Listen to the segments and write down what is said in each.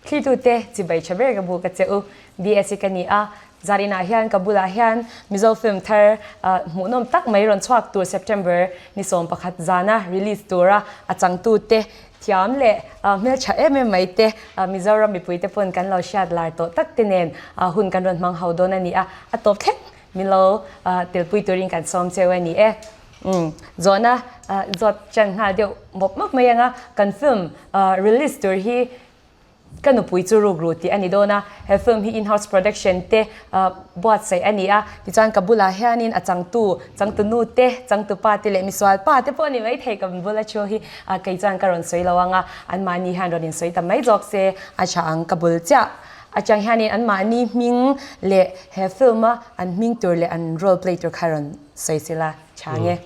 Thlitute chibai tha ber ka bu ka che u. BSc ka ni a, zarinah hian ka bulah hian Mizo film thar hmuhnawm tak mai rawn chhuak tur September ni 11 zana release tura a changtute thiam leh hmeltha em em mai te Mizoram mipuite pawn kan lo hriat lar tawh tak te nen hun kan rawn hmang ho dawn a ni a, a tawp thleng min lo telpui turin kan sawm cheu a ni e. Umm zawhna zawt chan nghal deuh mawp mawp mai anga kan film release tur hi Ka nupui chu rukru tih a ni dawn a, he film hi in-house production te buatsaih a ni a, tichuan ka bulah hianin a changtu, changtunu te, changtupa te leh misual pa te pawh a ni maithei ka bula thu hi kei chuan ka rawn sawi lo ang a, anmahni hian rawn insawi ta mai zawk se a tha ang ka bul chiah atang hianin anmahni hming leh he film a an hming tur leh an role play tur kha rawn sawi sila tha ang e.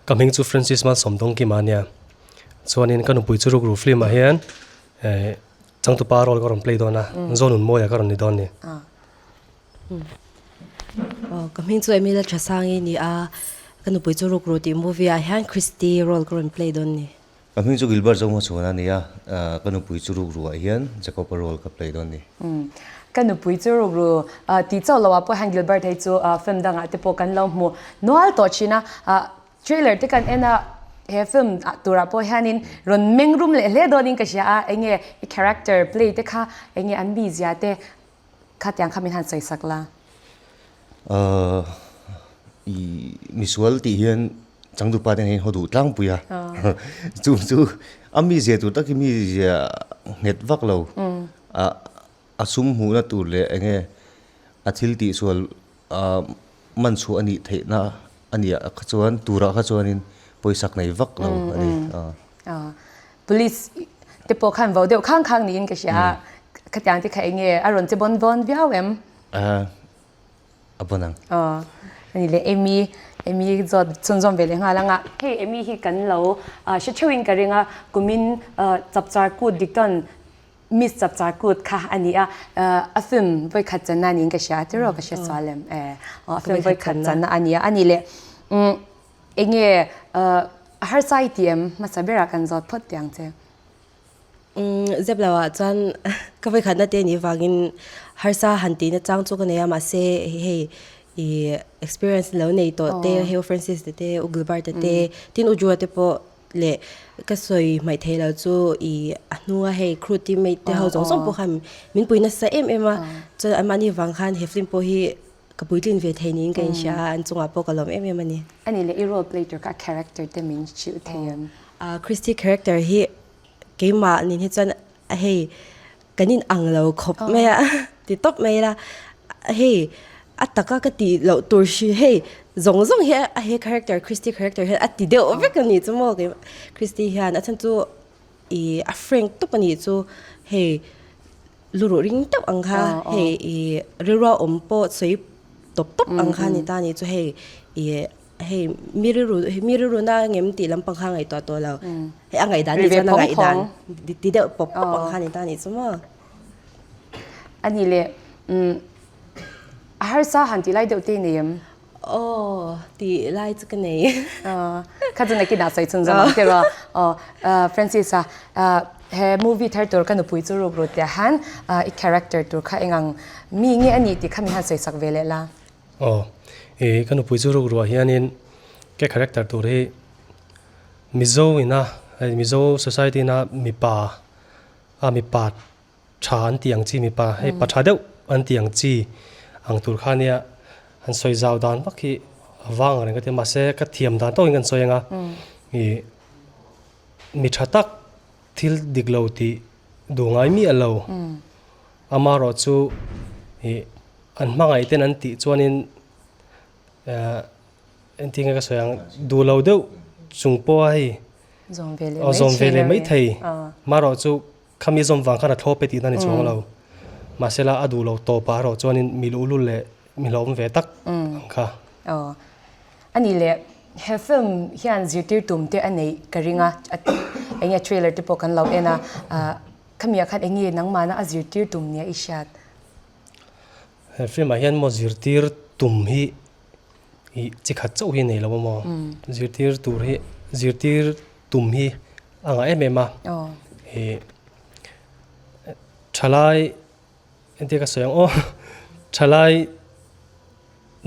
Ka hming chu Francis Malsawmdawngkima a nia. Chuanin ka nupui chu rukru film ah hian eh changtupa role ka rawn play dawn a, Zonunmawia ka rawn ni dawn ni. Aw ka hming chu Emilia Thasangi ni a, ka nupui chu rukru tih movie ah hian Christy role ka rawn play dawn ni. Ka hming chu Gilbert Zohmachhuana a ni a, ka nupui chu rukru ah hian Jacob-a role ka play dawn ni. Ka nupui chu rukru tih chauh loh ah pawh hian Gilbert hei chu film dangah te pawh kan lo hmu nual tawh thin a, trailer te kan en a, he film turah pawh hianin rawn meng rum leh hle dawnin ka hria a, enge i character play te kha enge an mizia te kha tiang kha min han sawi sak la. I misual tih hian changtupa te hian haw duh tlangpui a, chu chu a mizia tur tak hi mizia nghet vak lo, a sum hmuhna tur leh enge a thil tihsual man chhuah a nih theihna a nih ah kha chuan turah kha chuanin pawisak nei vak lo a ni. Police te pawh khan vo deuh khang khang niin ka hria a, khatiang te kha enge a rawn che bawn bawn viau em? A bawn ang. Aw, ani leh Amy, Amy zawt chhunzawm ve leh nghal ang a. Hei Amy hi kan lo hre theuhin ka ring a, kumin chapchar kut dik tawn Miss Chapchar Kut kha a ni a, a film vawikhat channa niin ka hria a, tiraw ka hria sual em? Eh, a film vawikhat channa a ni a, a ni leh eng nge a harsa i ti em? Hmasa berah kan zawt phawt teh ang che. Zep lo ah chuan ka vawikhatna te nih vangin harsa han tihna chang chu ka nei a, mahse hei i experience lo nei tawh te, hei U Francis te te, U Gilbert te, tin U Jua te pawh Leh ka sawi hmaih thei lo chu i a hnunga hei crew teammate te ho zawng zawng pawh khan min pui nasa em em a, chuan anmahni vang khan he film pawh hi ka puitlin ve thei niin ka inhria a, an chungah pawh ka lawm em em a ni. A nih leh i role play tur kha a character te min hrilh thei em? Christy character hi keimah nen hi chuan hei kan in ang lo khawp mai a ti tawp mai ila hei a taka ka tih loh tur hri hei zawng zawng hi a he character Christy character hian a ti deuh vek a nih chu maw Christy hian a chhan chu ih a frank tawp a nih chu hei luruh ring teuh ang kha hei ih rilru a awm pawh sawi tawp tawp ang kha a ni ta a nih chu hei ih. Hei mi rilru mi rilru na ngem tih lampang kha ngaihtuah tawh lo. Hei a ngaihdan nih chuan a ngaihdan ti deuh pawp pawp ang kha ni ta nih chu maw. A nih leh a harsa han tih lai deuh te i nei em? Aw tih lai chu ka nei. Kha chu nakinah sawi chhun zawm ang tiraw a. Aw Francis-a he movie thar tur ka nupui chu ruk rut tiah hian i character tur kha eng ang mi nge a nih tih kha min han sawi sak ve leh la. Aw, i ka nupui chu ruk ruah hianin ka character tur hi Mizo ina hei Mizo society ina mipa a mipa tha an tih ang chi mipa hei pa tha deuh an tih ang chi ang tur kha nia han sawi zau dan vak hi a vang ang reng ka ti a mahse ka thiam dan tawkin kan sawi ang a i mi tha tak thil dik lo tih duh ngai miah lo amaherawh chu ih. An hmangaih ten an tih chuanin engtin nge ka sawi ang duh lo deuh chung pawha hei aw zawm ve leh mai thei marawh chu khami zawm vang khan a thlawp e tihna ni chuang lo mahsela a duh lo tawpah erawh chuanin mi luhlul leh mi hlauhawm ve tak ang kha. Aw a nih leh he film hian zirtir tum te a neih ka ring a enge trailer te pawh kan lo en a khamiah khan enge nangmahna a zirtir tum nia i hriat. He film ah hian maw zirtir tum hi ih chi khat chauh hi nei lo a maw zirtir tur hi zirtir tum hi a ngah em em a ih Thalai entir ka sawi ang aw thalai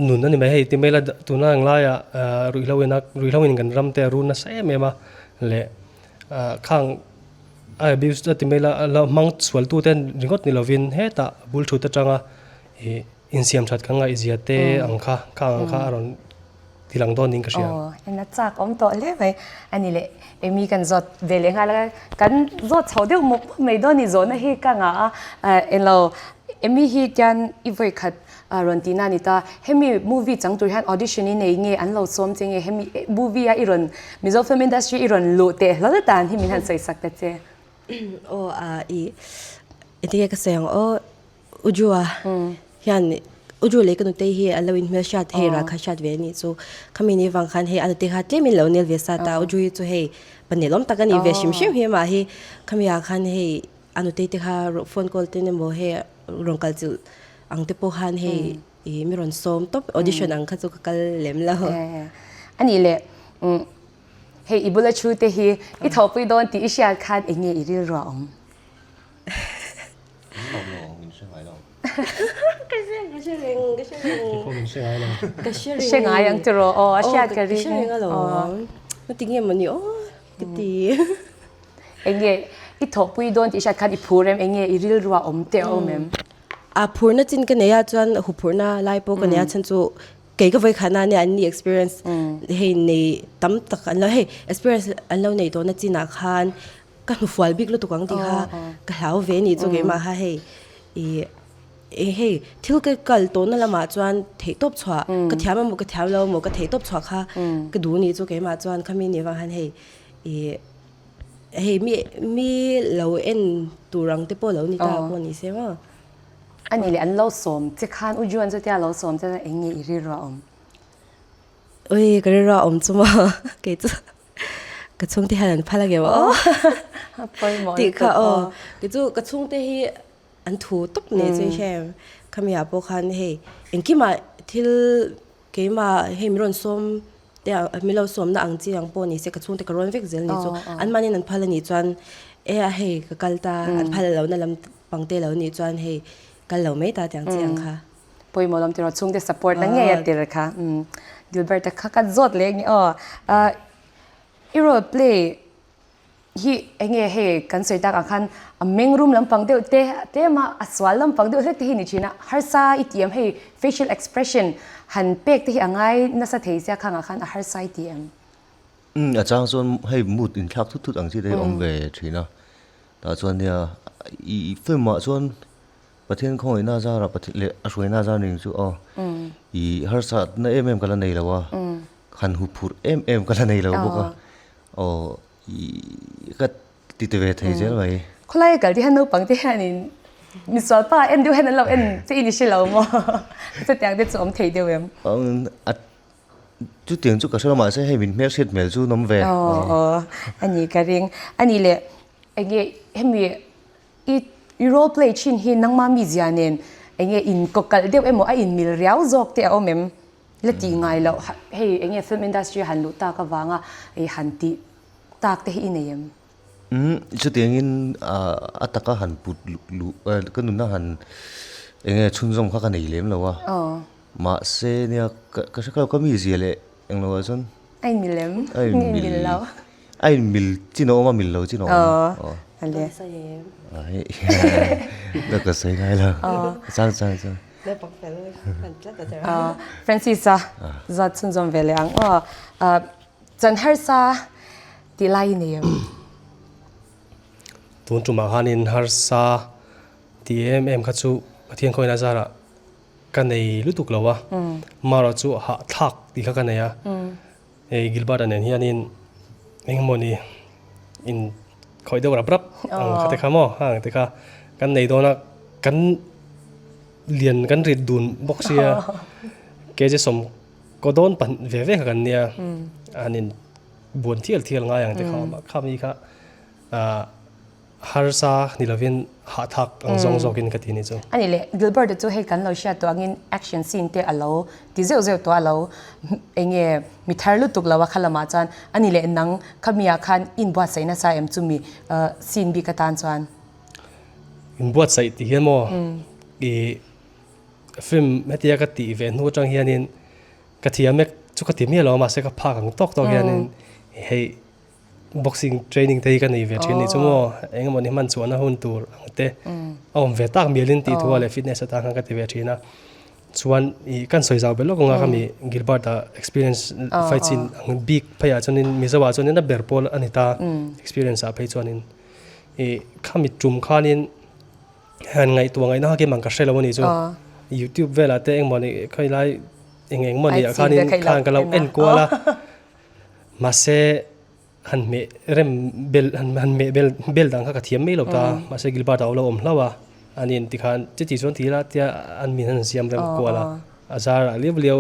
nun a ni mai hei ti mai la tuna ang laiah ruihhlo in a ruihhlo in kan ram te a run nasa em em a leh khang a abuse a ti mai la la hmang sual tu te ringawt ni lovin hetah bul thut atanga ih insiam that kan ngaihzia te ang kha khang ang kha a rawn ti lang dawn niin ka hria. Aw, en a chak awm tawh hle mai. A ni leh, Amy kan zawt ve leh nghal a, kan zawt chho deuh mawp mawp mai dawn ni zawhna hi ka ngah a. Englo, Amy hi tian i vawi khat rawn tihna a ni ta. Hemi movie chang tur hian audition i nei nge an lo sawm che nge hemi movie a i rawn Mizo film industry i rawn luh teh hlawl dan hi min han sawi sak ta che. Aw, i engtin nge ka sawi ang aw. Ujua hian Uju leh ka nutei hi an lo inhmel hriat hei ral kha hriat ve a nih chu. Khami ni vang khan hei a nutei kha tlemin lo nel ve sat a, Uju hi chu hei panel awm tak a nih ve hrim hrim hi amah hi. Khami ah khan hei a nutei te kha phone call ten emaw hei rawn kal chilh ang te pawh khan hei ih mi rawn sawm tawp audition ang kha chu ka kal lem lo. A nih leh hei i bula thu te hi i thawhpui dawn tih i hriat khan eng nge i rilru a awm? Hre ngai ang tiraw aw a hriat ka ring eng nge i thawhpui dawn tih hriat khan i phur em eng nge i rilru a awm teh a awm em a phurna chin ka nei a chuan huphurhna lai pawh ka nei a chhan chu kei ka vawi khatna ania an ni experience hei nei tam tak an lo hei experience an lo nei tawhna chinah khan Ka hnufual bik lutuk ang tih kha ka hlau ve a nih chu keimah kha hei ih hei thil ka kal tawhna lamah chuan theihtawp chhuah ka thiam emaw ka thiam lo emaw ka theihtawp chhuah kha ka duh a nih chu keimah chuan khami nih avang khan hei ih hei mi mi lo en tur ang te pawh lo ni ta pawh ni se maw. A nih leh an lo sawm che khan u Juan chutia lo sawm che chuan eng nge i rilru a awm? Ui ka rilru a awm chu maw kei chu. Ka chhungte hian an phal angem aw tih kha aw kei chu ka chhungte hi an thu tawp nei chu i hre em khami ah pawh khan hei engkimah thil keimah hei min rawn sawm te ang min lo sawmna ang chi ang pawh ni se ka chhungte ka rawn vek zel ni chu an mahniin an phal anih chuan e a hei ka kal ta an phal lohna lam pang te lo nih chuan hei kal lo mai ta tiang chi ang kha. Pawimawh lam tiraw chhungte support na ngei a tir kha Gilbert a kha ka zawt leh nge aw i role play hi enge hei kan sawi tak ang khan a meng rum lampang deuh te tlem a a sual lampang deuh hlek te hi ni thin a harsa i ti em hei facial expression han pek te hi a ngai nasa thei sia khang ah khan a harsa i ti em. Umm a chang chuan hei mood inthlak thut thut ang chi te hi awm ve thin a tah chuan nia i film ah chuan Pathian khawngaihna zarah Pathian leh a hruaina zar ning chu aw i harsatna em em ka la nei lo a, han hu phurh em em ka la nei lo bawk a, aw i ka ti ti ve thei zel mai. Khawlai a kal te hian naupang te hianin misual pa en deuh hian an lo en che in i hre lo maw? Chutiang te chu awm thei deuh em? A chutiang chu ka hre lo mahse hei min hmelhriat hmel chu an awm ve. Aw aw a ni ka ring. A nih leh enge hemi I i role play thin hi nangma mizia nen enge in kawkalh deuh emaw a in mil riau zawk te a awm em? La tih ngai loh hei enge film industry han luh tak avanga i han tih tak te hi i nei em? Umm chutiangin a taka han put luh ka nunna han enge chhunzawm kha ka nei lem lo a. Mahse nia ka hre kha lo ka mizia leh englo ah chuan A in mil em? A in mil lo. A in mil chin a awm a mil lo chin a awm. Aw ale. Ai ka ka sawi ngai lo. Chang chang chang. Naupang fel hman tlat a tawh. Aw Francis a zat chhunzawm ve leh ang aw. Chan harsa tih lai i nei em? Tun tumah khanin harsa tih em em kha chu Pathian khawiin a zarah ka nei lutuk lo a, marawh chu hahthlak tih kha ka nei a, hei Gilbert-a nen hianin engmawni in khawih deuh rap rap ang kha te kha maw hang te kha kan nei dawn a, kan lian kan rit dun bawk sia kg 10 kaw dawn pahnih ve ve kha kan nia, an in buan thial thial ngai ang te kha awm a, khami kha ah. Harsa ni lovin hahthlak ang zawng zawkin ka ti ni chu. A nih leh, Gilbert-a chu hei kan lo hriat tawh angin action scene te a lo ti zeuh zeuh tawh a lo eng nge mi thar lutuk lo a kha lamah chuan a nih leh nang khamiah khan inbuatsaih nasa em chumi scene bik atan chuan? Inbuatsaih tih hian maw i film hetia ka tih ve hnu atang hianin ka thiam mek chu ka ti miah lo a mahse ka phak ang tawk tawk hianin hei boxing training te hi ka nei ve thin ni chu maw engemaw ni hman chhuahna hun tur ang te a awm ve tak mialin tih thu a leh fitness atang khan ka ti ve thin a chuan ih kan sawi zau belh lawk ang a khami Gilbert a experience fight scene ang bik pheiah chuanin Mizo ah chuanin a ber pawl a ni ta experience ah phei chuanin ih khami tum khanin han ngaihtuah ngaihna kha kim ang ka hre lo a ni chu youtube velah te engmaw ni khawilai eng eng maw ni ah khanin khan ka lo en kual a mahse han hmeh rem bel han han hmeh bel bel dan kha ka thiam mai lo ta mahse Gilbert a lo awm hlauh a ani in tikhan chuti chuan ti ila tia an min han siam rem kual a a zar ah liau liau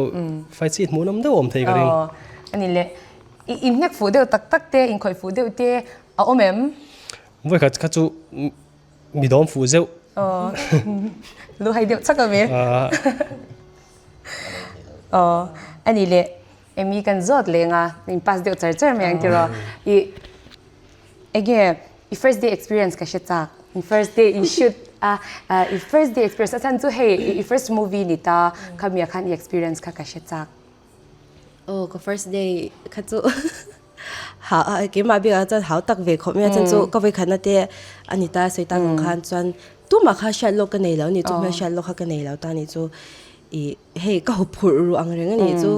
fight scene hmuhnawm deuh a awm thei ka ring. Ani le i inhnek fuh deuh tak tak te inkhawih fuh deuh te A awm em? Vawikhat kha chu mi dawm fuh zeuh. Aw. Lu hai deuh chak a mi. Aw. Ani le Amy kan zawt leng a, in pass deuh char char mai ang tiraw. I enge i first day experience ka hre chak. In first day in shoot a, i first day experience a chhan chu hei i first movie ni ta khami ah khan i experience kha ka hre chak. Aw ka first day kha chu ha keimah bikah chuan hau tak ve khawp mai a chuan chu ka vawikhatna te a ni ta sawi tak ang khan chuan tumah kha hriat lawk ka nei lo a ni chu hmel hriat lawk kha ka nei lo ta a ni chu ih hei ka haw phurh ruh ang reng a ni chu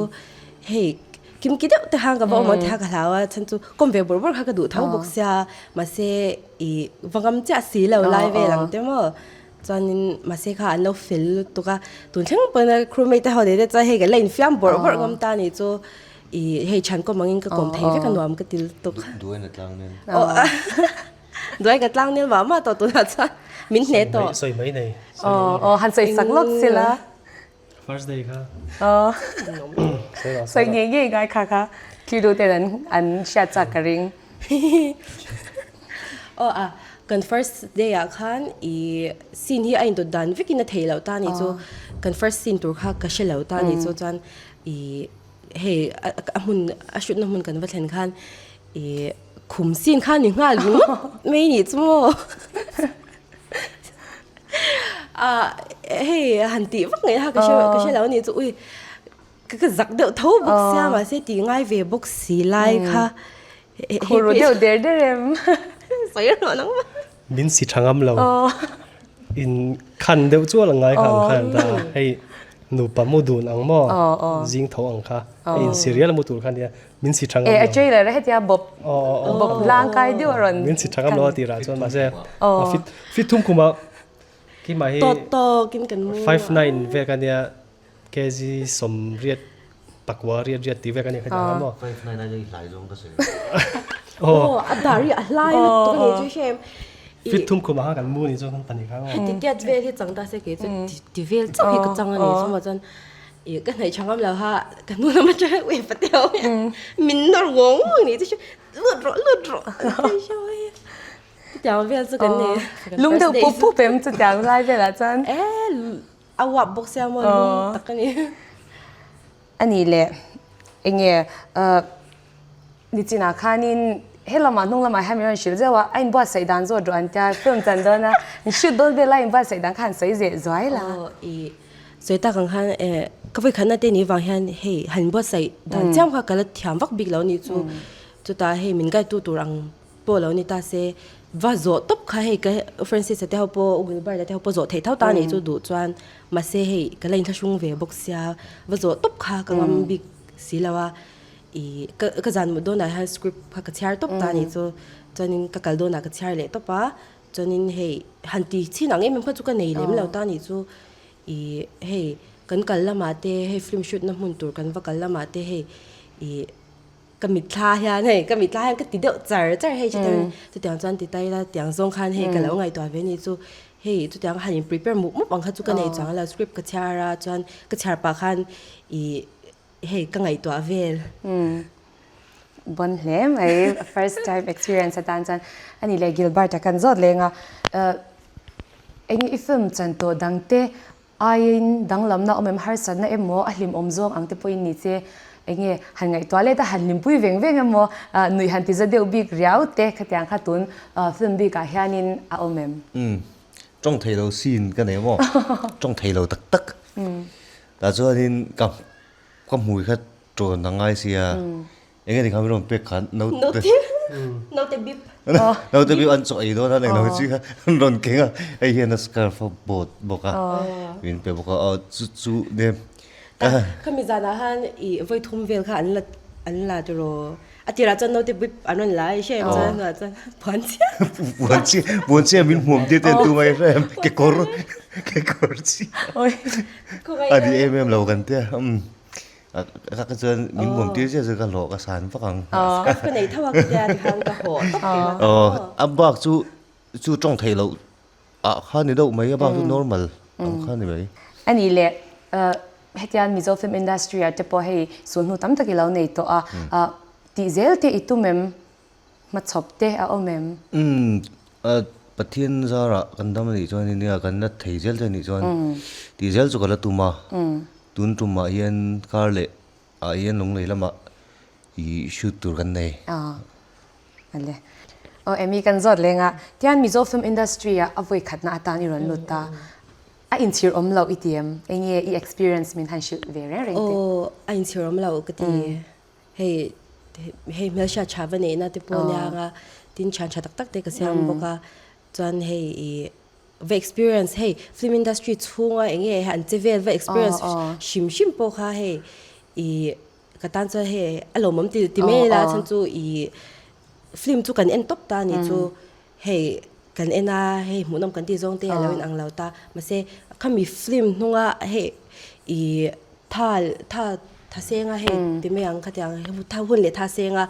hei kimki deuh te khan ka va awm ang tih kha ka hlau a chhan chu kawm ve bawrh bawrh kha ka duh tho bawk sia mahse ih va ngam chiah si lo lai vel ang te maw. Chuanin mahse kha an lo fel lutuk a, tun thleng pawn a crewmate te ho leh te chuan hei kan la infiam bawrh bawrh ngam ta ni chu ih hei chhan kawm angin ka kawm thei vek a nuam ka ti lutuk. Duai na tlang nel. Aw duai ka tlang nel mah mah tawh tunah chuan min hne tawh. Sawi mai nei. Aw aw han sawi sak lawk sila. First day kha. Aw sawi ngei ngei ngai kha kha thil duh ten an an hriat chak ka ring. Aw a kan first day ah khan i scene hi a indawt dan vekin a theih loh ta ni chu kan first scene tur kha ka hre lo ta ni chu chuan i hei a hmun a hrutna hmun kan va thlen khan i khum scene kha ni nghal ringawt mai ni chu maw. Hei han tih vak ngaih kha ka hre ka hre lo a ni chu ui ka ka zak deuh tho bawk sia mahse tih ngai ve bawk si lai kha Khur ru deuh der der em sawi rawh nang mah Min si tha ngam lo in khan deuh chual ang ngai kha ang khan ta hei nupa mu dun ang maw zing tho ang kha hei in serial mu tur kha nia Min si tha ngam lo. E a trailer a hetia bawp bawp lang kai deuh a rawn. Min si tha ngam lo a tirah chuan mahse a fit fit thum khum a keimah hi Tawt tawkin kan mu. 59 vek a nia kg 80 pakua riat riat tih vek a nia khatiang kha maw. 59 ai i hlai zawng ka sawi. Aw a dar hi a hlai lutuk a ni chu hrem. Fit thum khum ah khan kan mu ni chu kan pahnih kha maw. Heti tiat vel hi chang ta se kei chu ti vel chauh hi ka chang a ni chu maw chuan Ih ka hnaih tha ngam lo ha, ka hnu lam atang ui pa teuh hian min nawr ngawng ngawng ni chu lut rawh lut rawh an ti hreuh a chutiang vel chu kan nei Lum deuh pup pup em chutiang lai velah chuan e a uap bawk sia maw lum tak a ni. A nih leh enge Nichinah khanin he lamah hnung lamah hian min rawn hrilh zeuh a, a inbuatsaih dan zawt rawh an tia, film chan dawn a, in shoot dawn vel a inbuatsaih dan kha han sawi zeh zuai la. Aw i sawi tak ang khan eh ka vawikhatna te ni vang hian hei han inbuatsaih dan chiam kha ka la thiam vak bik lo a nih chu, chutah hei min guide tu tur ang pawh lo ni ta se va zawh tawp kha hei ka Francis-a te ho pawh u Gilbert-a te ho pawh zawh theih tho ta a nih chu duh chuan mahse hei ka la inthlahrung ve bawk sia va zawh tawp kha ka ngam bik si lo a. I ka ka zan mut dawnah hian script kha ka chhiar tawp ta a nih chu chuanin ka kal dawnah ka chhiar leh tawp a chuanin hei han ti chhin ang em em kha chu ka nei lem lo ta a nih chu i hei kan kal lamah te hei film shoot na hmun tur kan va kal lamah te hei i ka mitthla hian hei ka mitthla hian ka ti deuh char char hei chutiang chutiang chuan ti ta ila tiang zawng khan hei ka lo ngaihtuah ve a nih chu hei chutiang han in prepare mup mup ang kha chu ka nei chuang lo script ka chhiar a chuan ka chhiar pah khan i Hei ka ngaihtuah vel. Umm bon hle mai first time experience atan chuan ani leh Gilbert a kan zawt leng a eng i film chan tawh dang te aiin danglamna awm em harsatna emaw a hlimawm zawng ang te pawhin ni che enge han ngaihtuah let a han hlimpui veng veng emaw nuih han ti za deuh bik riau te khatiang kha tun film bikah hianin a awm em? Umm. Tawng thei lo scene ka nei maw? Tawng thei lo tak tak. Tah chuanin ka ka hmui kha tawn a ngai sia. Eng nge ni kha min rawn pek khan note note bip note bip an chaw ei dawn a eng lo chi kha an rawn keng a hei hian a scarf a bawt bawk a min pe bawk a aw chu chu ne Khami zanah khan i vawi thum vel kha an la an la tiraw a tirah chuan note bip an rawn la a i hre em chuan hnuah chuan puan chiah puan chiah puan chiah min hmuam tir te an tum a i hre em kekawr kekawr chiah a ni em em lo kan tia umm. Ka ka chuan min hmuam tir chiah chu ka hlawh ka san vak ang. Scarf ka nei tho a ka tia tikhan ka haw tawp thei a. Aw a bak chu chu tawng theih loh ah kha ni deuh mai a bak chu normal ang kha ni mai. A nih leh hetian Mizo film industry ah te pawh hei sulhnu tam tak i lo nei tawh a, tih zel te i tum em? Hmachhawp te a awm em? Umm Pathian zarah kan dam anih chuan nia kan la thei zel te anih chuan tih zel chu ka la tum a, tun tumah hian kar leh ah hian lunglei lamah ih shoot tur kan nei. Aw ale. Aw Amy kan zawt leng a, tian Mizo film industry ah a vawi khatna atan i rawn lut ta, a inchhir awm loh i ti em? Enge i experience min han hrilh ve reng reng teh? Aw a inchhir awm loh ka ti. Hei hei hmelhriat tha va neihna te pawh ania anga tin thian tha tak tak te ka siam bawk a chuan hei ih va experience hei film industry chhunga eng nge an che vel va experience hrim hrim pawh kha hei ih ka tan chuan hei a lawmawm ti ti mai ila chhan chu ih film chu kan en tawp ta a nih chu hei kan en a hei hmuhnawm kan tih zawng te a lo inang lo ta mahse khami film hnunga hei ih tha tha tha senga hei ti mai ang khatiang tha hun leh tha senga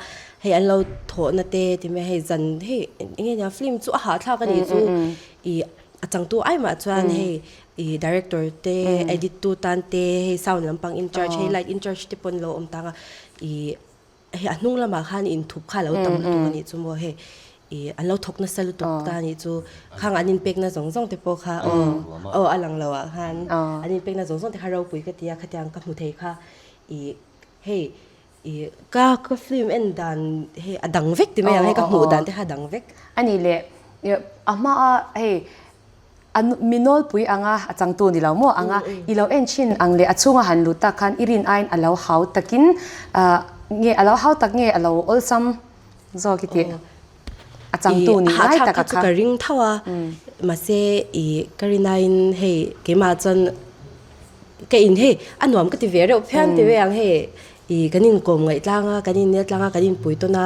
hei an lo thawhna te ti mai hei zan hei eng nge nia film chu a hahthlak a nih chu ih a changtu ai mah chuan hei ih director te edit tu tan te hei sound lampang in charge hei light in charge te pawh an lo awm tang a ih. Hei a hnung lamah khan inthup kha a lo tam lutuk a nih chu maw hei ih an lo thawk nasa lutuk ta a nih chu khang an inpekna zawng zawng te pawh kha aw aw a lang lo ah khan an inpekna zawng zawng te kha ropui ka ti a khatiang ka hmu thei kha ih hei ih ka ka film en dan hei a dang vek ti mai ang hei ka hmuh dan te kha a dang vek. A nih leh a hmaa hei A mi nawlpui anga a changtu ni lo maw anga i lo en thin ang leh a chhunga han lut tak khan i rin aiin a lo hau takin nge a lo hau tak nge a lo awlsam zawk i tih a changtu ni lai tak a kha. Ka ring tho a mahse i ka rin aiin hei keimah chuan ka in hei a nuam ka ti ve reuh phian ti ve ang hei i kan inkawm ngaih tlang a kan inel tlang a kan inpui tawn a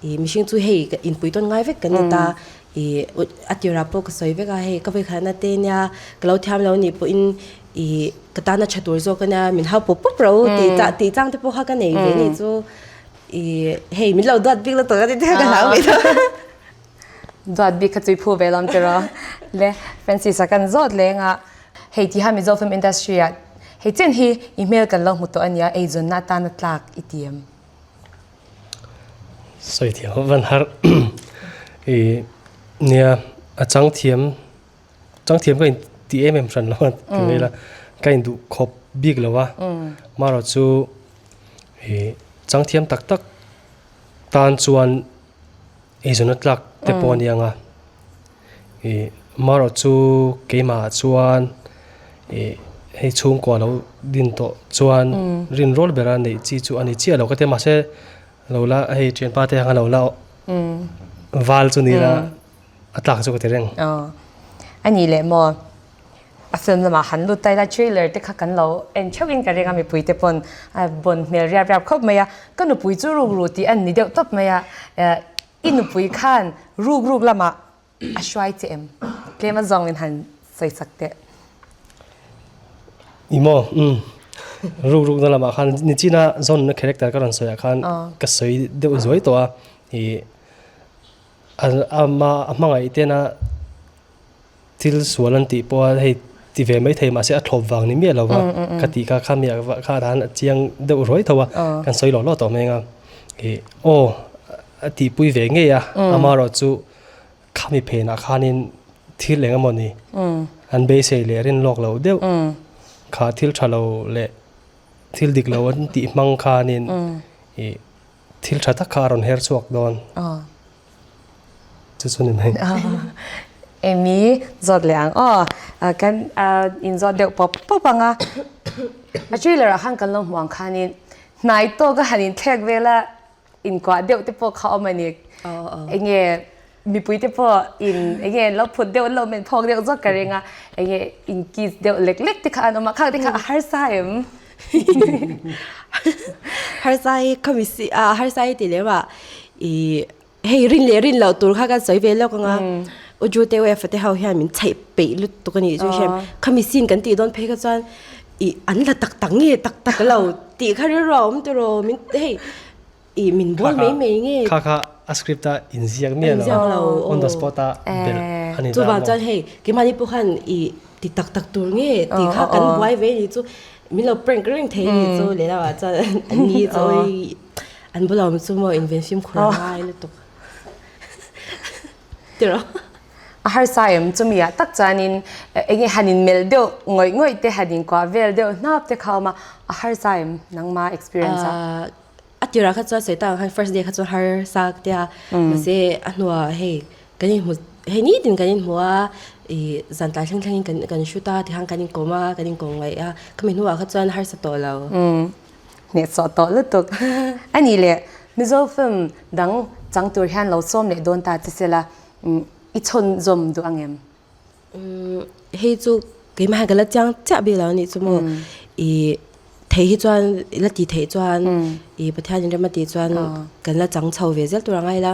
i mihring chu hei inpui tawn ngai vek kan ni ta Ih a tirah pawh ka sawi vek a, hei ka vawikhatna te nia ka lo thiam lo nih pawhin ih ka tana tha tur zawk ania min hau pawp pawp ro tih chah tih chang te pawh kha ka nei ve nih chu ih hei min lo duat bik lutuk a ti te kha ka hlau ve tawh. Duat bik kha chu i phu ve lawm tiraw le Francis-a kan zawt leng a, hei tiha Mizo film industry ah hei chen hi i hmel kan lo hmu tawh ania eizawnna atana tlak i ti em? Sawi thiam van har i nia a chang thiam chang thiam ka in ti em em hran lo a ti mai la ka in duh khawp bik lo a marawh chu i chang thiam tak tak tan chuan eizawnna tlak te pawh a ni ang a i marawh chu keimah ah chuan ih hei chhungkua lo din tawh chuan rinrawl bera neih chi chu a ni chiah lo ka ti a mahse lo la hei thianpa te ang a lo la val chu ni la a tlak chu ka ti reng. A nih leh maw A film lamah han lut ta ila trailer te kha kan lo en theuh in ka ring a mipui te pawn a bawn hmel riap riap khawp mai a, ka nupui chu ruk ru tih an ni deuh tawp mai a, i nupui khan ruk ruk lamah a hruai che em? Tlem a zawng in han sawi sak teh. I maw umm ruk ruk na lamah khan nichina zawn na character ka rawn sawi ah khan ka sawi deuh zuai tawh a, ih ama a hmangaih tena Thil sual an tih pawh a hei ti ve mai thei mahse a thlawp vang ni miah lo va ka tih kha kha miah kha dan a chiang deuh ruai tho a kan sawi lawh lawh tawh mai ang a ih aw a tihpui ve ngei a amaherawh chu khami phenah khanin thil eng emaw ni an beisei leh rin lawk lo deuh kha thil tha lo leh thil dik lo an tih hmang khanin ih thil tha tak kha a rawn her chhuak dawn. Chu chu ni mai. Amy zawt leh ang aw. Kan inzawt deuh pawp pawp ang a. A trailer ah khan kan lo hmu ang khanin hnai tawk a han inthlek vel a inkuah deuh te pawh kha awm a ni. Enge mipui te pawh in enge an lo phut deuh an lo men phawk deuh zawk ka ring a. Enge in kiss deuh lek lek te kha an awm a, khang te kha a harsa em? Harsa hi khami si a harsa hi ti lem ah i hei rin leh rin loh tur kha kan sawi ve lawk anga u Ju te u Fate ho hian min chheih peih lutuk a nih chu hriat khami scene kan tih dawn phei kha chuan i an la tak tak nge tak tak lo tih kha rilru a awm tiraw min hei i min bawl mai mai nge kha kha a script a inziak miah lo on the spot a belh a ni ta chuvang chuan hei keimahni pawh khan i ti tak tak tur nge tih kha kan buai ve ni chu min lo prank reng thei ni chu lehlamah chuan an ni chu An bula awm chu maw inven fimkhur a ngai lutuk tiraw. A harsa em chumi ah tak chuanin enge han in melh deuh ngawih ngawih te han in kuah vel deuh hnap te kha a awm a, a harsa em nangma experience a? A tirah kha chuan sawi tak ang khan first day kha chuan harsa ka tia mahse a hnuah hei kan inhmu hei nitin kan inhmu a ih zan tlai thleng thlengin kan kan shoot a tikhan kan inkawm a kan inkawm ngaih a khami hnuah kha chuan harsa tawh lo. Hnehsawh tawh lutuk. A nih leh Mizo film dang chang tur hian lo sawm leh dawn ta che sela i chhawn zawm duh ang em? Hei chu keimah hian ka la chiang chiah bik lo a nih chu maw. I thei hi chuan i la ti theih chuan i Pathian in rem a tih chuan kan la chang chho ve zel tur a ngai la.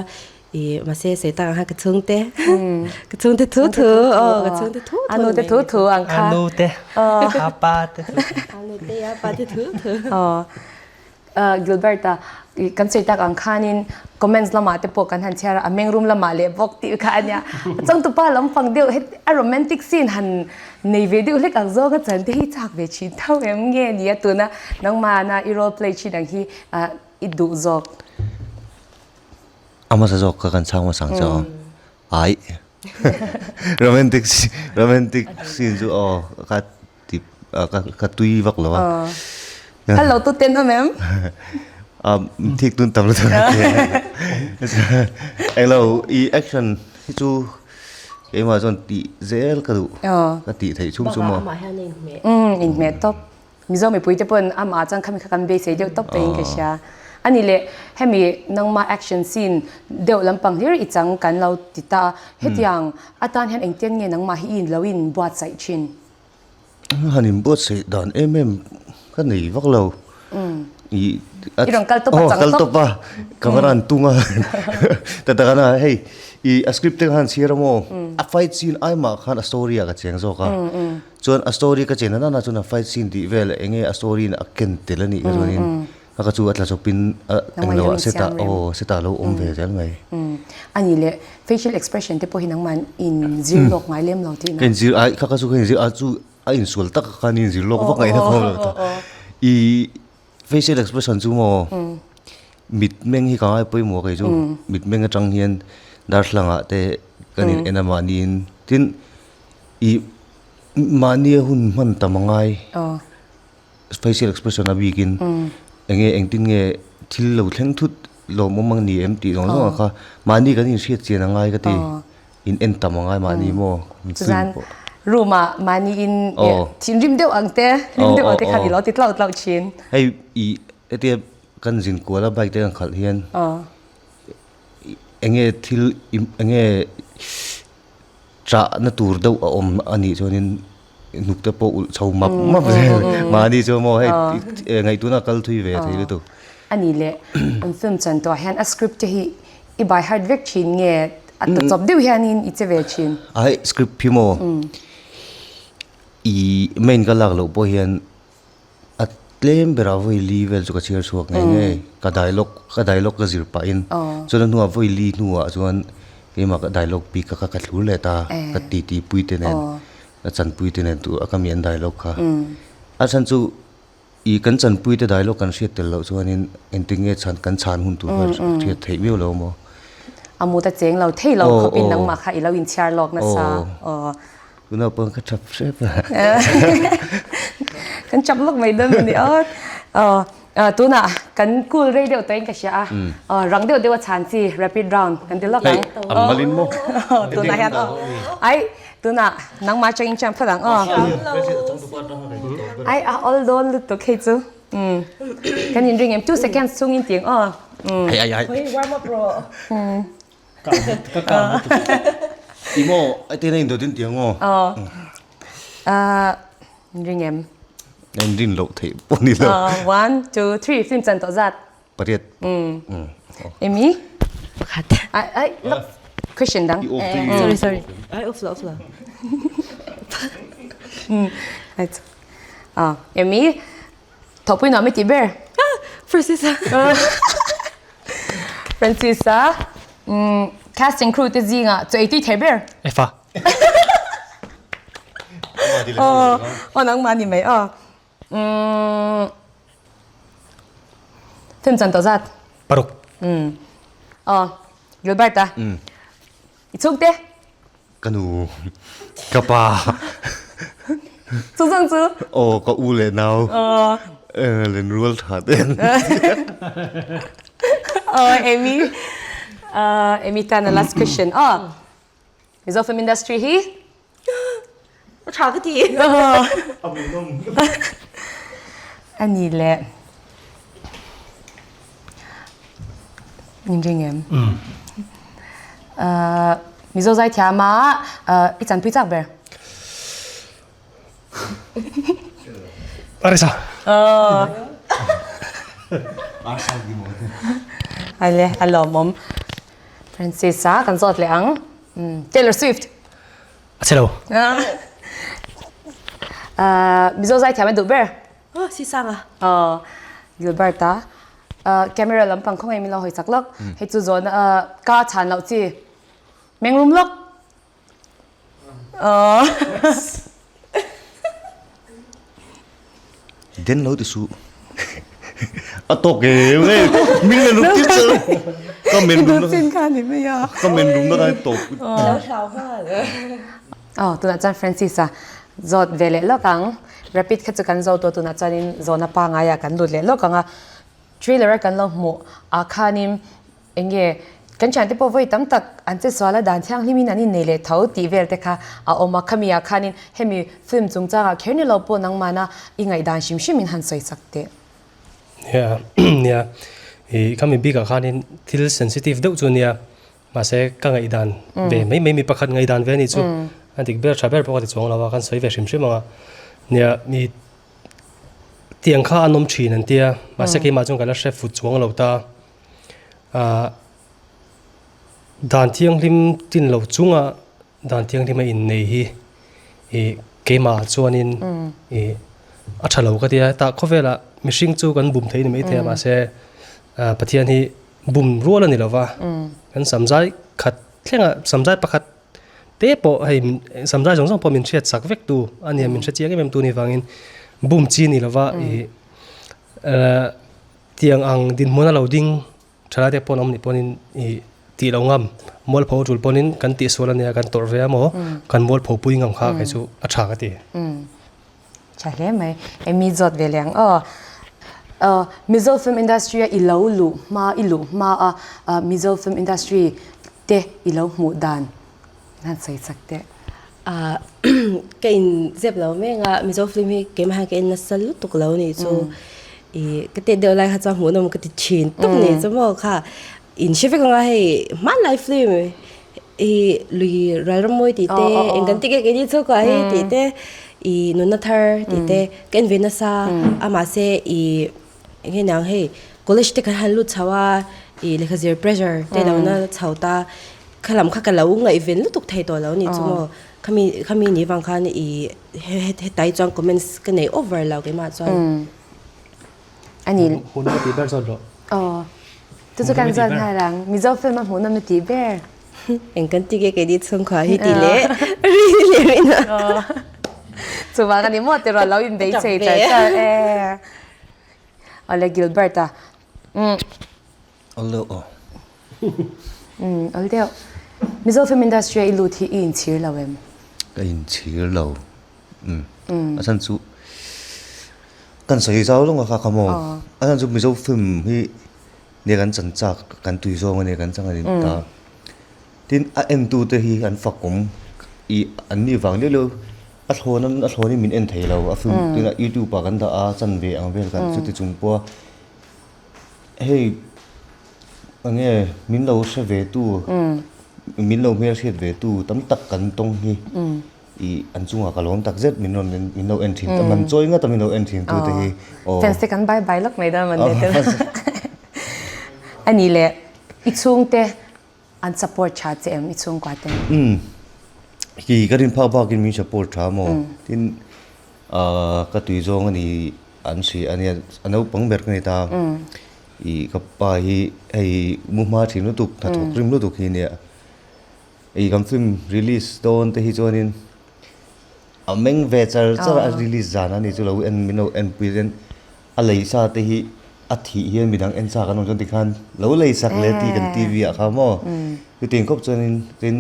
I mahse Satan kha ka chhungte ka chhungte thu thu aw ka chhungte thu thu anu te thu thu ang kha anu te apa te thu anu te apa te thu thu aw Gilberta kan sawi tak ang khanin comments lamah te pawh kan han chhiar a meng rum lamah leh bawk tih kha ania changtupa lampang deuh het a romantic scene han nei ve deuh hlek ang zawng a chan te hi chak ve thin tho em nge nia tuna nangmahna i role play thin ang hi i duh zawk. A hmasa zawk kha kan chhang hmasa ang che aw. Ai. Romantic romantic scene chu aw ka ti ka ka tui vak lo a. Hello tu ten awm em? Um thik tun tam lutuk a ti. Englo i action hi chu keimah chuan tih zel ka duh. Ka tih theih chhung chu maw. Bakah amah hian a inhmeh. Inhmeh tawp. Mizo mipuite pawn amah chuan khami kha kan beisei deuh tawp tawhin ka hria. A ni leh, hemi nangma action scene deuh lampang hlir i chang kan lo ti ta a, hetiang atan hian engtian nge nangmah hi i lo in buatsaih thin? Han in buatsaih dan em em ka nei vak lo. I rawn kal tawp a chang tawp. Kal tawp a, camera an tung a. Ta tak a hei i a script te khan chhiar a maw? A fight scene ai mah khan a story ah ka cheng zawk a. Chuan a story ka chen nana chuan a fight scene tih vel eng nge a story in a ken tel a nih kha chuanin a ka chu a tla chawpin a englo ah set ah aw set ah a lo awm ve zel mai. A nih leh facial expression te pawh hi nangman in zir lawk ngai lem lo tihna. Ka inzir ai kha ka chu ka inzir a chu a insual tak khan inzir lawk vak ngaihna kha awm lo ta. I facial expression chu maw mit meng hi ka ngai pawimawh kei chu mit meng atang hian darthlalang ah te kan in en a mahniin tin I mahnia hun hman tam a ngai facial expression a bikin enge engtin nge thil lo thleng thut lawmawm ang ni em tih zawng zawng ah kha mahni kan inhriat chian a ngai ka ti in en tam a ngai mahni maw Chuan room ah mahni in thinrim deuh ang te hlim deuh ang te khan i lo ti tlauh tlauh thin. Hei i hetia kan zin kual a bike te kan khalh hian enge thil enge Chahna tur deuh a awm a nih chuanin hnuk te pawh ulh chho map map zel mahni chu maw hei ngaihtuahna a kal thui ve thei lutuk. A nih leh an film chan tawh hian a script te hi i by heart vek thin nge a ta chawp deuh hianin i che ve thin? A hei script hi maw i main ka lak loh pawh hian A tlem berah vawi li vel chu ka chhiar chhuak ngei ngei. Ka dialogue ka dialogue ka zir pahin chuan a hnuah vawi li hnuah chuan keimah ka dialogue bik kha ka thlur leh ta ka titi pui te nen ka chanpui te nen tur a ka mi an dialogue kha. A chhan chu ih kan chanpui te dialogue kan hriat tel loh chuanin engtin nge chhan kan chhan hun tur kha hriat theih miau lo maw. A mut a cheng lo thei lo khawpin nangmah kha i lo inchhiar lawk nasa. Tunah pawh ka chap hrep a. Kan chap lawk mai dawn a ni aw. Aw tunah Kan cool rei deuh tawhin ka hria a. Rang deuh deuh a chhan chi rapid round kan ti lawk ang. Hei, ang malin maw? Tunah hian aw. Ai, tunah nangmah atangin chiang phawt ang aw. Ai, a awl dawn lutuk hei chu. Kan inring em? 2 seconds chungin tiang aw. Ai, ai, ai. Warm up rawh. Ka kang lutuk. I maw, ai tena indawtin tiang aw. Aw. Ring em? En rin loh theih pawh ni lo. One, two, three, film chan tawh zat. Pariat. Amy? Pakhat. Ai, ai, look. Question dang. Sorry, sorry. Ai, off lo, off lo. Ah, Amy, thawhpui nuam i tih ber? Francis-a. Francis-a, casting crew te zingah chaw ei tui thei ber? Efa. Aw, aw nangmah ni mai aw. Umm Film chan tawh zat. Paruk. Umm aw Gilbert a. I chhungte. Ka nu, ka pa. Chu zawng chu. Aw ka u leh nau. Aw. Lenrual tha te an ni. Aw Amy. Amy tan a last question aw. Mizo film industry hi a tha ka ti. A ni le. Min ring em? Mizo zaithiam a i chanpui chak ber? Arisa. Ale, a lawmawm. Francis a kan zawt leh ang. Taylor Swift. A che lo. Mizo zaithiam a duh ber. Oh, si sang a. Oh, Gilbert a. Camera lampang khawngaih min lo hawi chak lawk. Hei chu zawn ka chhan loh chi. Mengrum lawk. Oh. Den lo ti su. A tawk e nge min le luk ti chu. Ka men rum na. Sin kha ni mai a. Ka men rum na kai tawk. Lo hlau nghal. Oh, tunah chuan Francis a zawt ve leh lawk ang. Rapid kha chu kan zo tawh tunah chuanin zawhna pangai ah kan lut leh lawk ang a. Trailer a kan lo hmuh ah khanin Eng nge, kan thiante pawh vawi tam tak an che sual a, dan thianghlimin an innei leh tho tih vel te kha a awm a, khami ah khanin hemi film chungchangah kher ni lo pawh nangmahna i ngaihdan hrim hrimin han sawi chak teh. Nia, nia, i khami bikah khanin thil sensitive deuh chu a nia, mahse ka ngaihdan ve mai mai mi pakhat ngaihdan ve a nih chu, a dik ber tha ber pawh ka ti chuang lo a, kan sawi ve hrim hrim ang a, nia mi tiang kha an awm thin an tia, mahse keimah chuan ka la hre fut chuang lo ta. Ah dan thianghlim tin lo chunga dan thianghlim a innei hi ih keimah chuanin ih a tha lo ka ti a tah khawvelah mihring chu kan bum thei ni maithei a mahse ah Pathian hi bum rual a ni lo va kan samzai khat thlengah samzai pakhat te pawh hei samzai zawng zawng pawh min hriat sak vek tu a nia min hre chiang em em tu ni vangin bum chi ni lo va ih ah. Tiang ang dinhmun a lo ding thalai te pawh an awm nih pawhin ih tih lo ngam, mualpho tul pawhin kan tihsual a nia kan tawrh ve a maw, kan mualpho pui ngam kha kei chu a tha ka ti. Tha hle mai. Amy zawt ve leh ang aw. Mizo film industry a i lo luh hma i luh hma a Mizo film industry te i lo hmuh dan Han sawi chak teh. Ah ka in zep lo mek a, Mizo film hi keimah hian ka en nasa lutuk lo nih chu. Ih ka tet deuh lai kha chuan hmuhnawm ka ti thin tawp nih chu maw kha in hre vek anga hei hmanlai film ih lui ral ram mawi tih te eng kan ti nge keini chu ka hi tih te ih nunna thar tih te ka en ve nasa a mahse ih eng nge niang hei college te kan han lut chho a ih lehkha zir pressure te lo na chho ta. Kha lam kha ka lo ngaihven lutuk thei tawh lo ni chu maw. Khami khami ni vang khan i hetai chuan comments ka nei over lo keimah chuan. A ni. Hmuhnawm a tih ber zawt rawh. Aw. Chu chu kan zawt nghal ang. Mizo film a hmuhnawm a tih ber. Eng kan ti nge keini chhungkhua hi tih leh rin leh rin a. Chuvang a ni maw tiraw lo inbei chei char char e. Awle Gilbert a. Umm. Awl deuh aw. Umm awl deuh. Mizo film industry a i lut hi i inchhir lo em? Ka inchhir lo. Umm. A chhan chu. Kan sawi zau lawng a kha kha maw? A chhan chu Mizo film hi nia kan chan chak kan tui zawng a nia kan chang a ni ta. Tin a entu te hi an fak awm ih an nih vang leuh leuh a thlawn an a thlawn in min en thei lo a film tin a youtube ah kan dah a chan ve ang vel kan chuti chung pawh a hei enge min lo hre ve tu min lo hmelhriat ve tu tam tak kan tawng hi. I an chungah ka lawm tak zet min rawn min lo en thin man chawi ngat a min lo en thin tu te hi aw. Fans te kan bye bye lawk mai dawn man le tel. Ani le i chhungte an support tha che em i chhungkua ten? Umm ki ka rin phak bak in min support tha maw tin ka tui zawng ani an hria ania a naupang ber ka ni ta i ka pa hi hei mu hma thin lutuk hnathawk rim lutuk hi ania. Ei kan film release dawn te hi chuanin a meng ve char char a release zan a ni chu lo en min lo en pui chuan a lei sa te hi a thih hian midang en chak an awm chuan tikhan lo lei sak leh tih kan TV ah kha maw chutiang khawp chuanin tin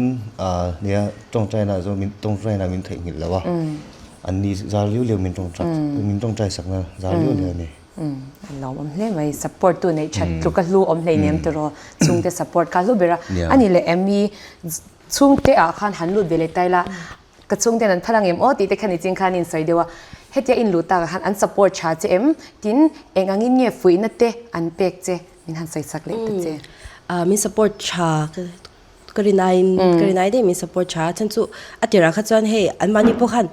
ah nia tawngtai na chu min tawngtai na min theihnghilh lo a an ni zar liu liu min tawngtai min tawngtai sak na zar liu liu a ni. An lawmawm hle mai. Support tu neih that tluk a hlu awm hleinem tiraw chhungte support kha hlu ber a. A ni leh em i chhungte ah khan han lut ve leh ta ila ka chhungten an phal ang em aw tih te khan i ching khan in sawi deuh a. Hetia in luh takah khan an support tha che em? Tin eng angin nge fuihna te an pek che min han sawi sak leh ta che. Min support tha Ka rinaiin ka rinai daih min support tha a chhan chu a tirah kha chuan hei anmahni pawh khan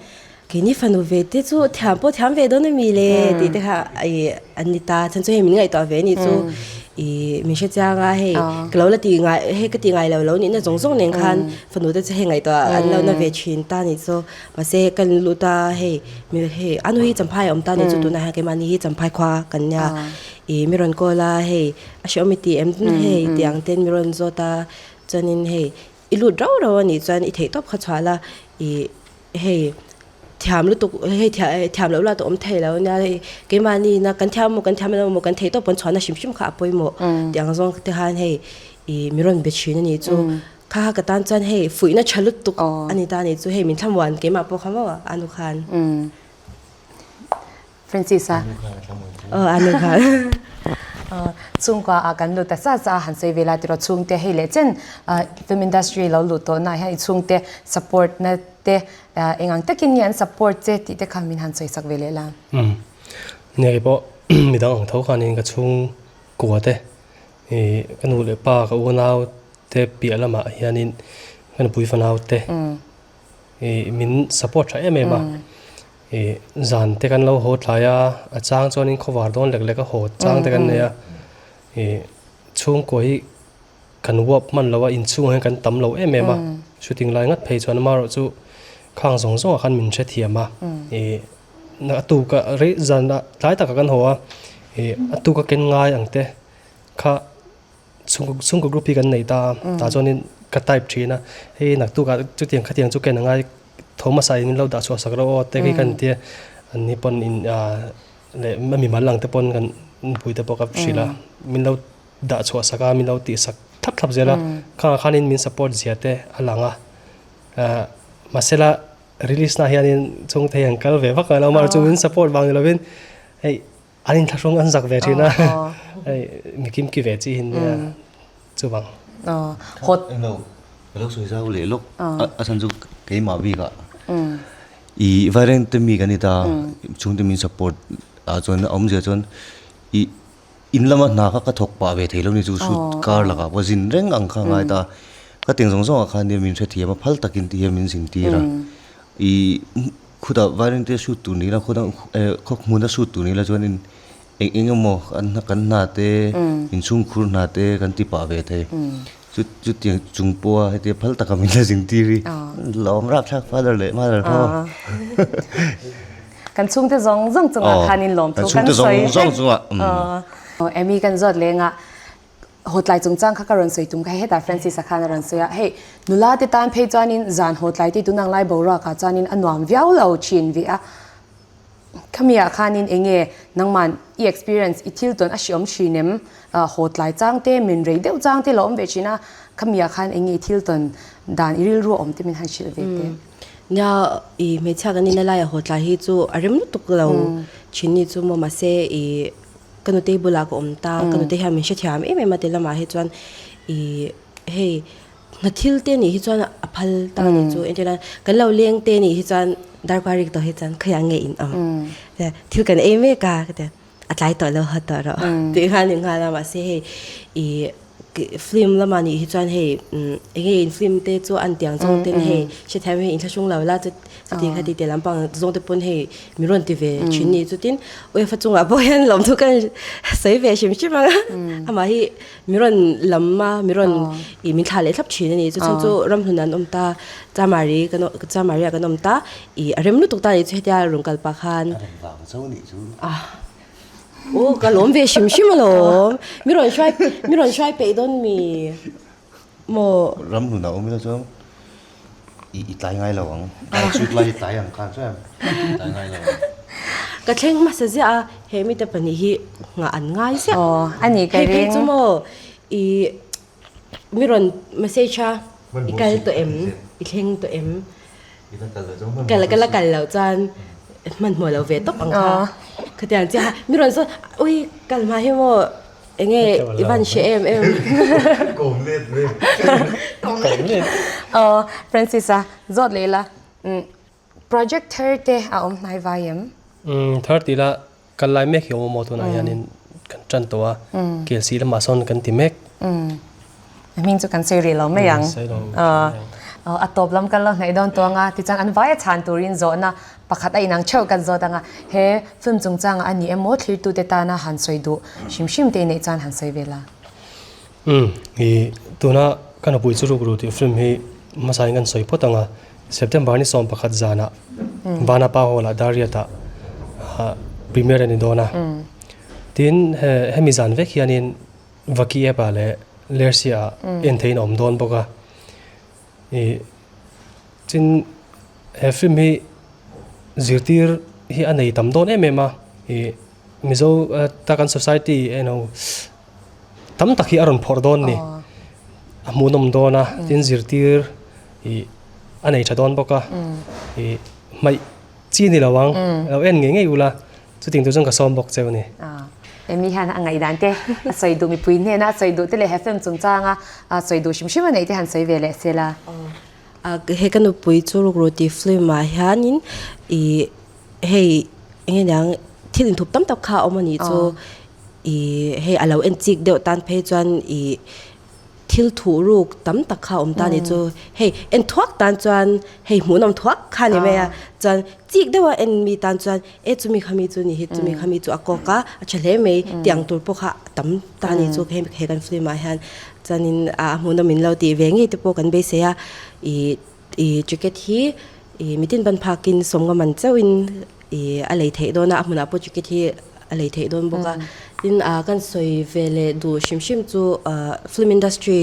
keini fanu ve te chu thiam pawh thiam ve dawn ami le tih te kha ih an ni ta chhan chu hei min ngaihtuah ve anih chu ih min hre chiang a hei ka lo la tih ngai hei ka tih ngai lo lo nihna zawng zawng nen khan fanu te chu hei ngaihtuah an lo na ve thin ta anih chu mahse kan lut a hei hei a nu hi champhai a awm ta anih chu tunah hian keimahni hi champhai khua kan nia ih mi rawn call a hei A hreawm i ti em hei ti ang ten mi rawn zawt a chuanin hei i lut rau rau a nih chuan i theih tawp kha chhuah la ih hei thiam lutuk hei thiam loh lat a awm thei lo ania hei keimahni ina kan thiam emaw kan thiam lo emaw kan theih tawp kan chhuahna hrim hrim kha a pawimawh ti ang zawng te khan hei ih mi rawn be thin a nih chu kha kha ka tan chuan hei fuihna tha lutuk a ni ta a nih chu hei min thlamuan keimah pawh kha maw a nu khan. Francis a. Aw a nu khan. Chhungkua ah kan lut ta sa sa a han sawi vel a tiraw chhungte hei leh chen film industry lo lut tawh na hian i chhungte support na te eng ang takin nge an support che tih te kha min han sawi sak ve leh la. Umm nia kei pawh midang ang tho khanin ka chhungkua te ih ka nu leh pa ka unau te piah lamah hianin ka nupui fanau te ih min support tha em em a. Ih zan te kan lo haw tlai a, a chang chuanin khawvar dawn lek lek a haw chang te kan nei a, ih chhungkaw hi kan uap hman lo a, inchhungah hian kan tam lo em em a, shooting lai ngat phei chuan amaherawh chu khang zawng zawngah khan min hrethiam a, ih a tuka rei zan ah tlai takah kan haw a, ih a tuka ken ngai ang te kha. Chhungkaw group hi kan nei ta a, tah chuanin ka type thin a, hei naktukah chutiang khatiang chu ken angai tho hmasa in min lo dah chhuah sak rawh aw te khi ka inti a, an ni pawn in leh a mimal ang te pawn kan nupui te pawh ka hrilh a, min lo dah chhuah sak a, min lo tih sak thlap thlap zel a, khangah khanin min support zia te a lang a, mahsela release na hianin chhungte hi an kal ve vak a, amaherawhchu min support vang ni lovin hei An inthlahrung an zak ve thin a, hei mi kimki ve chi hi nia chuvang. Hot. Englo, ka lo sawi zau leh lawk a chhan chu keimah bikah i vaireng te mi kan ni ta chhungte min support ah chuan a awmzia chuan i in lama hna kha ka thawk pah ve thei lo ni chu shoot kar lakah pawh zin reng ang kha a ngai ta ka teng zawng zawngah khan nia min hrethiam a phal takin ti hian min zintir a i Khutah Vairengte shoot tur ni ila khawdang eh khaw hmuna shoot tur ni ila chuanin eng eng emaw kan kan hna te inchhung khur hna te kan ti pah ve thei chu chutiang chung pawha hetia phal taka min la zing tir hi lawm rapthlak father leh mother kha maw. Kan chhungte zawng zawng chungah khanin lawmthu kan sawi vek. Amy kan zawt lengah Hawtlai chungchang kha ka rawn sawi tum kha hetah Francis-a khan a rawn sawi a, hei nula te tan phei chuanin zan hawtlai te tunang lai boruakah chuanin a nuam viau lo thin ve a, khamiah khanin eng nge nangman i experience i thil tawn a hriawm thin em, hawtlai chang te min rei deuh chang te lo awm ve thin a, khamiah khan eng nge i thil tawn dan i rilru a awm te min han hrilh ve teh. Nia i hmeichhia kan inna laia hawtlai hi chu a rem lutuk lo. thin ni chu maw mahse ih ka nutei bulah ka awm ta ka nutei hian min hrethiam em em a ti lamah hi chuan ih hei hna thil te nih hi chuan a phal ta a ni chu entir nan kan lo leng te nih hi chuan darkar rik tawh hi chuan khawiah nge in awm thil kan ei mek a ka ti a. A tlai tawh lo haw tawh rawh tih kha a ni nghal a mahse hei ih film lamah nih hi chuan hei eng nge in film te chu an tiang zawng ten hei hrethiam hei inthlahrung lo la chuti kha ti tih lampang zawng te pawn hei min rawn ti ve thin ni chutin uefa chungah pawh hian lawmthu ka sawi ve hrim hrim ang a amah hi min rawn lam a min rawn ih min thlah leh thlap thin a ni chu chhan chu ramhlun an awm ta chamari kan chamari ah kan awm ta ih a rem lutuk ta a nih chu hetia rawn kal pah khan A rem vang zo nih chu. Ah aw ka lawm ve hrim hrim alawm mi rawn hruai mi rawn hruai peih dawn mi maw. Ramhlun a awm ila chuan I i tlai ngai lo ang. Tlai chhut lai i tlai ang khan chuan i tlai ngai lo ang. Ka thleng hmasa ziah a, he mite pahnih hi nghah an ngai ziah. Aw, a ni ka Hei phei ring. chu maw i mi rawn message a, i kal tawh em, i thleng tawh em? I la kal lo chuan Kal ka la kal loh chuan hmanhmawh lo ve tawp ang kha. Khatiang chiah a, mi rawn sawn ui kal hma hi maw Enge i van hre em em. Kawm let ve. Kawm let. Aw Francis a zawt leh ila project thar te a awm hnai vai em? Umm thar tih la kal lai mek hi awm awm aw tunah hianin kan tan tawh a KLC lamah sawn kan ti mek. Umm a hming chu kan sawi rih lo mai ang. Sawi lo. Aw a tawp lam kan lo hnaih dawn tawh anga tichuan an vaia chhan turin zawhna Pakhat a inang theuh kan zawt anga he film chungchangah a ni emaw thlirtute tana han sawi duh hrim hrim te neih chuan han sawi ve la. Umm i tuna ka nupui chu ruk ru tih film hi hmasa in kan sawi phawt anga September ni 11 zanah Vanapa Hall ah Dariat ah premiere a ni dawn a. Tin he hemi zan vek hianin Vaki app ah leh Lersia ah en theihin a awm dawn bawk a. I Tin, he film hi zirtir hi a nei tam dawn em em a, ih Mizo ta kan society eng tam tak hi a rawn phawrh dawn a ni, a hmuhnawm dawn a, tin zirtir ih a nei tha dawn bawk a, ih hmaih chi ni lo ang, lo en ngei ngei ula chuting tur chuan ka sawm bawk cheu a ni. Amy hian a ngaihdan te a sawi duh mipui hnena a sawi duh te leh he film chungchanga sawi duh hrim hrim a neih te han sawi ve leh se la. He ka nupui chu rukru tih film ah hianin ih hei eng nge niang thil inthup tam tak kha a awm a nih chu ih hei a lo en chik deuh tan phei chuan ih thil thuh ruk tam tak kha a awm ta a nih chu hei en thuak tan chuan hei hmuhnawm thuak kha a ni mai a chuan chik deuha en mi tan chuan e chumi khami chu ni hi chumi khami chu a kawk a a tha hle mai tih ang tur pawh kha a tam ta a nih chu he kan film ah hian. Chuanin a hmuhnawm min lo tih ve ngei te pawh kan beisei a, ih ih ticket hi ih mitin ban phakin sawmnga man chauhin ih a lei theih dawn a, a hmunah pawh ticket hi a lei theih dawn bawk a. Tin ah kan sawi ve leh duh hrim hrim chu ah film industry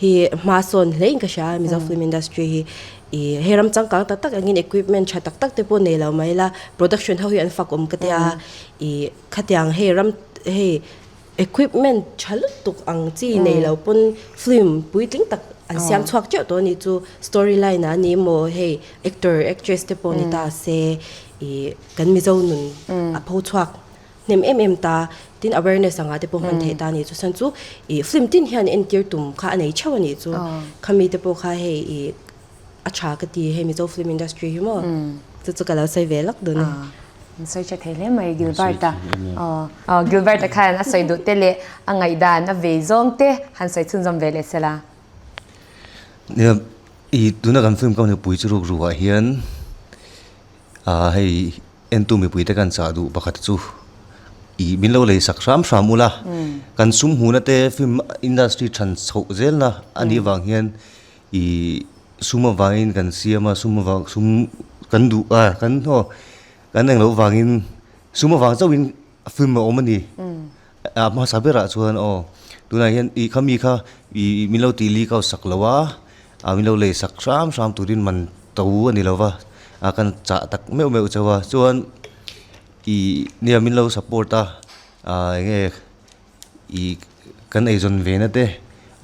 hi hma sawn hle in ka hria a, Mizo film industry hi ih hei ram changkang tak tak angin equipment tha tak tak te pawh nei lo mai la, production ho hi an fak awm ka tia ih khatiang hei ram hei Equipment tha lutuk ang chi nei lo pawn film puitling tak an siam chhuak teuh tawh a nih chu. Story line ah a ni emaw hei actor actress te pawh ni ta se ih kan Mizo nun a pho chhuak hnem em em ta. Tin awareness angah te pawh hman theih ta a nih chu. Chuan chu ih film tin hian entir tum kha a nei theuh a nih chu. Khami te pawh kha hei ih A tha ka ti hei Mizo film industry hi maw chu chu ka lo sawi ve lawk dun a. An sawi tha thei hle mai Gilbert-a. Aw Gilbert-a khan a sawi duh te leh a ngaihdan a vei zawng te han sawi chhunzawm ve leh sela. Nia i tuna kan film company pui chu ruk ruk ah hian ah hei entu mipui te kan chah duh pakhat chu i min lo lei sak hram hram ula kan sum hmuhna te film industry than chhoh zelna anih vang hian Ih sum avangin kan siam a, sum avang sum kan duh a, kan haw kan englo vangin sum avang chauhin film a awm a ni. A hmasa berah chuan aw tunah hian ih khami kha ih min lo tih li kau sak lo a, ah min lo lei sak hram hram turin man to a ni lo va, ah kan chah tak meuh meuh chauh a, chuan ih nia min lo support a, ah eng nge. I kan eizawn ve na te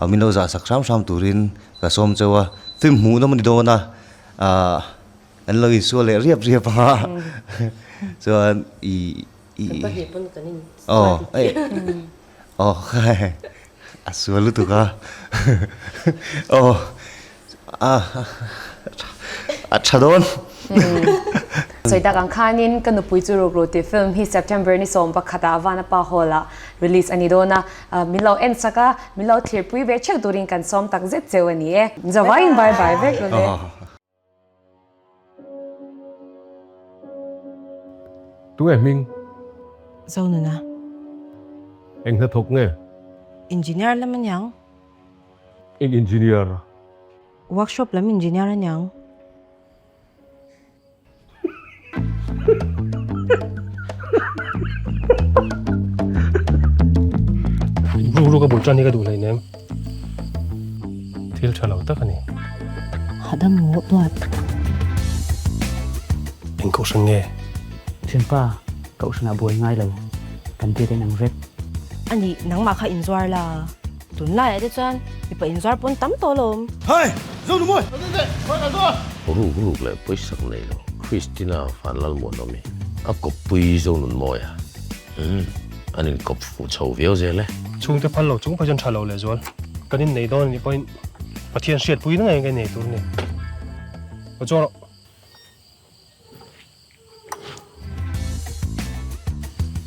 ah min lo zah sak hram hram turin ka sawm cheu a, film hmuh nawm a ni dawn a, ah an lo insual leh riap riap a chuan i i Kan pahnih pawn kan in aw aw a sual lutuk a aw a a tha dawn. Sawi tak ang khanin Ka Nupui Chu Rukru tih film hi September ni 11 ah Vanapa Hall ah release a ni dawn a, min lo en sak a, min lo thlirpui ve theuh turin kan sawm tak zet cheu a ni e. Zavaiin bye bye vek lo le. Tunge hming? Zonuna. Eng hnathawk nge? Engineer lam aniang. Eng engineer? Workshop lam engineer aniang. Rukru ka bul tan hi ka duh hleinem. Thil tha lo tak a ni. Hahdam ngawh duat. Eng kohhran nge? Thianpa, kohhranah buai ngai lo. Kan biak in ang vek. A nih, nangmah kha inzuar la. Tunlaiah te chuan mipa inzuar pawn tam tawh alawm. Hey! Zo nu mawi! Ruk ruk leh pawisak nei lo Christina Vanlalmuanawmi a kawppui Zonunmawia umm an inkawp fuh chho viau zel e. Chhungte phal lo chung phei chuan tha lo lehzual kan innei dawn anih pawhin Pathian hriatpui na ngei ka innei tur a ni. Aw chuang rawh.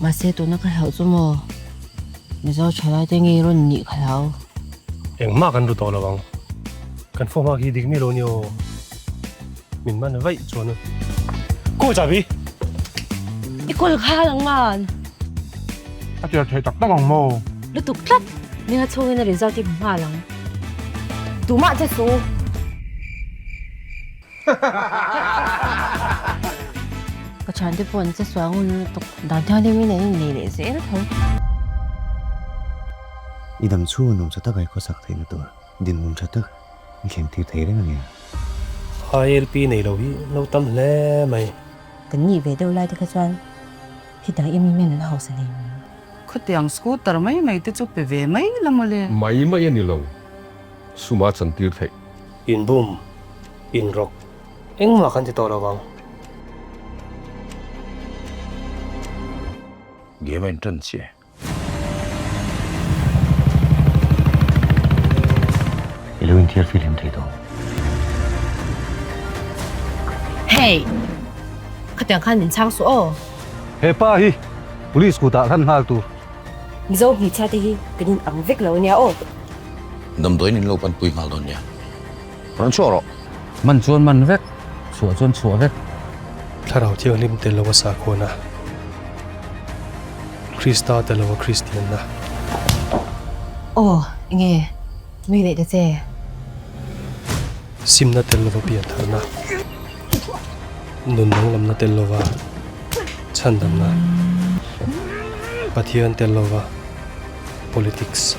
Mahse tuna ka hlauh chu maw Mizo thalai te ngei rawn nih ka hlau. Engmah kan ru tawh lo ang. Kan form hak hi dik mi lo ni aw. Min man vaih chuan a. Kawi chabi! I kawl kha lang man. A tir thei tak tak ang maw? Lutuk tlat! Ninga chhungin a result hi hmu nghal ang. Tumah che su. Ka thiante pawh an che sual ngun lutuk dan thianghlim in an innei leh zel tho. I dam chhung a nuamsa tak ai khawsak theihna tur dinhmun tha tak i thleng tir thei reng a nia. ILP nei lo hi lo tam hle mai. Kan nih ve deuh lai te kha chuan hetiang em em hian an hausa nei mai. Khawtiang scooter mai mai te chu pe ve mai la mawle. Mai mai a ni lo. Suma chantir theih. Inbum, inrawk, engmah kan ti tawh lo vang. Game a intan chiah. I lo inthiar fihlim thei tawh. Hey! Khatiang khan min chhang suh aw. He pa hi Police kutah hlan nghal tur. Mizo hmeichhia te hi kan in ang vek lo ania aw. Damdawiin in lo panpui nghal dawn nia. Rawn chhuah rawh. Man chuan man vek, chhuah chuan chhuah vek. Thlarau Thianghlim tel lova sakhuana, Krista tel lova Kristianna. Aw, enge nui leh ta che. Simna tel lova piantharna, nun danglamna tel lova chhandamna, Pathian tel lova politics.